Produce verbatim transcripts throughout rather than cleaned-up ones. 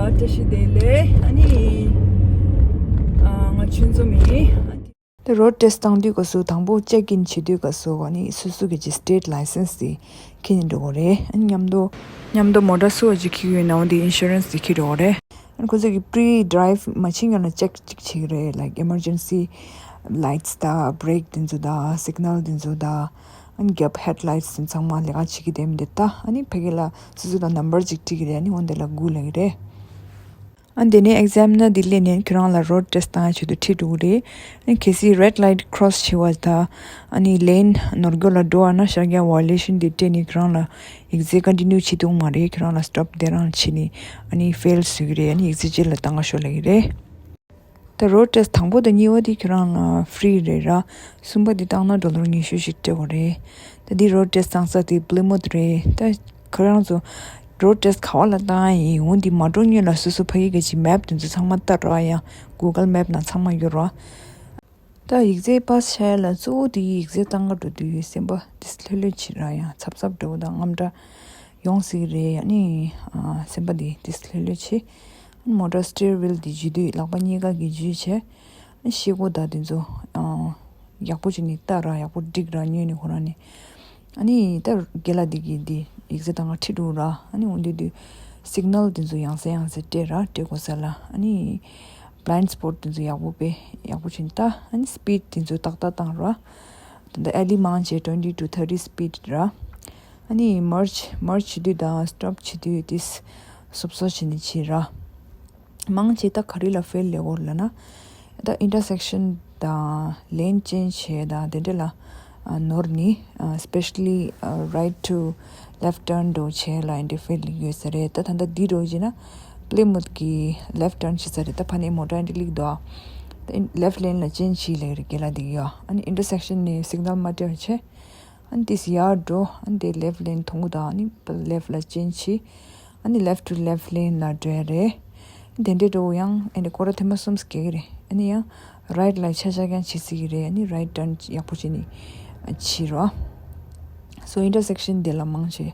བཀྲ་ཤིས་བདེ་ལེགས། ཨ་ནི་ཨ་ང་ཆུན་འཛོམས་ཡིན། ད་རོཌ་ཊེ་སི་བཏང་དུས་སྐབས་སུ་དང་པོ་ཅེག་ཨིན་བྱེད་དུས་སྐབས་སུ་ཨ་ནི་སོ་སོ་གི་ཅིག་སི་ཊེཊ་ལའི་སེན་སི་དེ་འཁྱེར་ནས་འགྲོ་དགོས་རེད། ཨ་ནི་མཉམ་དུ་མཉམ་དུ་མོ་ཊ་སུ་བ་ཅིག་འཁྱེར་གྱི་ཡོད་ན་འོ་དེ་ཨིན་ཤུ་རན་སི་དེ་འཁྱེར་འགྲོ་དགོས་རེད། ཨ་ནི་ཁོ་ཚོ་གི་པི་རི་ཌ་རའེ་བྷི་མ་ཕྱིན་སྔོན་ལ་ཅེག་ཅིག་བྱེད་ཀྱི་རེད། ལའིཀ་ཨི་མར་ཇེན་སི་ལའིཊ་སི་དང་བྷི་རེག་དེ་ཚོ་དང་སིག་ནལ་དེ་ཚོ་དང་། ཨ་ནི་རྒྱབ་ཧེཌ་ལའིཊ་སི་ཚང་མ་ལས་ཀ་བྱེད་ཀྱི་བསྡད་མི་འདུག་ད། ཨ་ནི་ཕ་གི་ལ་སོ་སོ་ལ་ནམ་བར་ཅིག་སྤྲད་ཀྱི་རེད། ཨ་ནི་འོ་འདི་ལ་སྒུག་ལབ་ཀྱི་རེད། ཨ་ནི་དེ་ནས་ཨེག་ཛམ་ན་འདི་སླེབས་ནས་ཁྱོད་རང་ལ་རོཌ་ཊེ་སི་བཏང་ཡ་ཆེད་དུ་ཁྲིད་འགྲོ་གི་རེད། ཨ་ནི་གལ་སྲིད་རེཌ་ལའིཊ་ཁི་རོ་སི་བྱེད་པ་དང་ཨ་ནི་ལེན་ནོར་འཁྱོག་ལ་འགྲོ་བ་ན་ཤར་རྒྱག་ཝ་ཡོ་ལེ་ཤན་འདི་སྤྲད་ནས་ཁྱོད་རང་ལ་ཡིག་ཚད་ཀོན་ཊི་ནིའུ་བྱེད་ཐུབ་མ་རེད། ཁྱོད་རང་ལ་སི་ཊོབ་དེ་རང་བྱས་ནས་ཨ་ནི་ཕེལ་བཟོ་གི་རེད། ཨ་ནི་ཡིག་ཚད་རྗེས་ལ་བཏང་ག་ཤོག་ལབ་ཀྱི་རེད། ད་རོཌ་ཊེ་སི་དང་པོ་དང་གཉིས་པ་དེ་ཁྱོད་རང་ལ་ཧྥི་རི་རེད་ར། གསུམ་པ་དེ་བཏང་ན་ཌོ་ལར་ཉི་ཤུ་ཞིག་སྤྲད་དགོས་རེད། ད་འདི་རོཌ་ཊེ་སི་བཏང་ས་དེ་པི་ལི་མུཐ་རེད། ད་ཁྱོད་རང་ཚོ་རོཌ་ཊེ་སི་ག་བ་ལ་བཏང་ཡ་ཡིན། འོ་འདི་མ་འགྲོ་སྔོན་ལ་སོ་སོ་ཕ་གི་གི་ཅིག་མེབ་དེ་ཚོ་ཚང་མ་ལྟ་རོགས། ཡང་གུ་གལ་མེབ་ནང་ཚང་མ་ཡོད་རོགས། ད་ཡིག་ཚད་པཱ་སི་བྱ་ཡ་ལ་གཙོ་བོ་དེ་ཡིག་ཚད་བཏང་ག་འགྲོ་དུས་སེམས་པ་དེ་ལྷོད་ལྷོད་བྱེད་རོགས། ཡང་འཚབ་འཚབ་འདྲ་བོ་དང་དངངས་སྐྲག་ཡོང་སྲིད་ཀྱི་རེད། ཨ་ནི་ཨ་སེམས་པ་དེ་དེ་ལྷོད་ལྷོད་བྱེད། ཨ་ནི་མོ་ཊ་སི་ཊི་ཡ་རིང་ཝིལ་དེ་འཇུས་དུས་ལག་པ་གཉིས་ཀ་གིས་འཇུས་བྱས། ཨ་ནི་ཤེལ་སྒོ་དང་དེ་ཚོ་ཨ་ཡག་པོ་བྱས་ནས་ལྟ་རོགས། ཡག་པོ་སྒྲིག་རོགས། ཉོས་ནས་ཁོ་རང་ནས། ཨ་ནི་ད་རྒན་ལགས་འདི་གིས་འདི་ཡིག་ཚད་བཏང་ག་ཁྲིད་འགྲོ་རོགས། ཨ་ནི་འོ་འདི་དུས་སིག་ནལ་དེ་ཚོ་ཡང་སེ་ཡང་སེ་སྤྲད་རོགས། སྤྲད་དགོས་ས་ལ། ཨ་ནི་བྷི་ལའིན་སི་པོཊ་དེ་ཚོ་ཡག་པོ་དཔེ་ཡག་པོ་བྱས་ནས་ལྟ། ཨ་ནི་སི་པིཌ་དེ་ཚོ་ཏག་ཏག་བཏང་རོགས། ད་ལྟ་ཨ་ལི་མང་ཆེ་ཊུ་ཝེན་ཊི་ཊུ་ཐར་ཊི་སི་པིཌ་རོགས། ཨ་ནི་མར་ཇི་མར་ཇི་བྱེད་དུས་དང་སི་ཊོབ་བྱེད་དུས་དེ་སོབ་སོབ་བྱས་ནས་བྱེད་རོགས། མང་ཆེ་ད་ག་རེ་ལ་ཕེལ་ལབ་དགོས་ལབ་ན། ད་ཨིན་ཊར་སེག་ཤན་དང་ལེན་ཅེན་ཇི་བྱས་དང་དེ་འདྲ་ལ་ཨ་ནོར་ནི། ཨ་སི་པེ་ཤ་ལི་ཨ་རའིཊ་ཊུ་ལེཕཊ་ཊརན་འདྲ་བོ་བྱས་ལ་ཨིན་ཊར་ཕེལ་ཡོད་ས་རེད། ད་ད་ལྟ་འདི་འདྲ་བོ་བྱས་ན་པི་ལི་མུཐ་གི་ལེཕཊ་ཊརན་བྱེད་ས་རེད། ད་ཕ་ནས་མོ་ཊ་ཨིན་ཊར་ལིག་འདུག་ཨ། ད་ཨིན་ལེཕཊ་ལེན་ལ་ཅེན་ཇི་ལབ་ཀྱི་རེད། རྒན་ལགས་འདི་གིས་ཡོད། ཨ་ནི་ཨིན་ཊར་སེག་ཤན་ནས་སིག་ནལ་མ་སྤྲད་པ་བྱས། ཨ་ནི་དེ་ཡར་འགྲོ། ཨ་ནི་དེ་ལེཕཊ་ལེན་མཐོང་གི་འདུག་ཨ་ནི་ལེཕཊ་ལ་ཅེན་ཇི། ཨ་ནི་ལེཕཊ་ཊུ་ལེཕཊ་ལེན་ལ་འགྲོ་ཡ་རེད། དེ་འདྲའི་འགྲོ་ཡང་ཨ་ནི་སྐོར་ར་ཐེངས་མ་གསུམ་བརྒྱབ་ཀྱི་རེད། ཨ་ནི་ཡང་རའིཊ་ལ་ཆ་ཆ་རྐྱང་བྱེད་སྲིད་ཀྱི་རེད། ཨ་ནི་རའིཊ་ཊརན་ཡག་པོ་བྱས་ནས་བྱེད་རོགས། སོ་ཨིན་ཊར་སེག་ཤན་དེ་ལ་མང་ཆེ་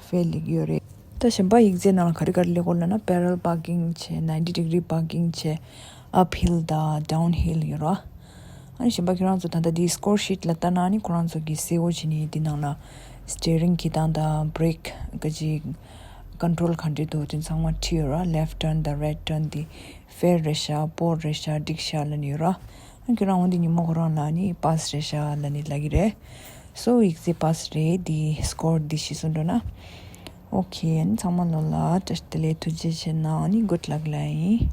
ཕེལ་ལིག་ཡོད་རེད། ད་གཞན་པ་ཡིག་ཚད་ནང་ལ་ག་རེ་ག་རེ་སླེབས་ཀྱི་ཡོད་ལབ་ན། པེ་ར་རལ་པར་ཀིང་བྱས། ནའིན་ཊི་ཌི་གྷི་རི་པར་ཀིང་བྱས། ཨབ་ཧིལ་དང་ཌའུན་ཧིལ་ཡོད་རེད། ཨ་ནི་གཞན་པ་ཁྱེད་རང་ཚོ་ད་ལྟ་འདིའི་སི་ཀོར་ཤིཊ་ལ་ལྟ་ན་ཨ་ནི་ཁོ་རང་ཚོ་གིས་གསལ་པོ་བྱས་ནས་འདི་ནང་ལ་སི་ཊི་ཡ་རིང་གི་སྟངས་དང་བྷི་རེག་གི་ཅིག་ཀོན་ཊོལ་ག་འདྲ་འདུག་དེ་ཚང་མ་བྲིས་ཡོད་རེད། ལེཕཊ་ཊརན་དང་རའིཊ་ཊརན་དེ་ཕེར་རེད་ཤག་པོར་རེད་ཤག་འགྲིག་ཤག་ལབ་ནས་ཡོད་རེད། ཨ་ཁྱོད་རང་འོ་འདི་ཉིན་མོ་ཁོ་རང་ལ་ནི་པཱ་སི་རེད་ཤག་ལབ་ནས་ལབ་ཀྱི་རེད། སོ་ཡིག་ཚད་པཱ་སི་རེད། འདི་སི་ཀོར་འདི་གཞི་བཟུང་འགྲོ་ན། ཨོ་ཁེ། ཨ་ནི་ཚང་མ་ལོ་ལ་བཀྲ་ཤིས་བདེ་ལེགས། ཐུགས་རྗེ་ཆེ་གནང་། ཨ་ནི་གུཌ་ལག་ལབ་ཡིན།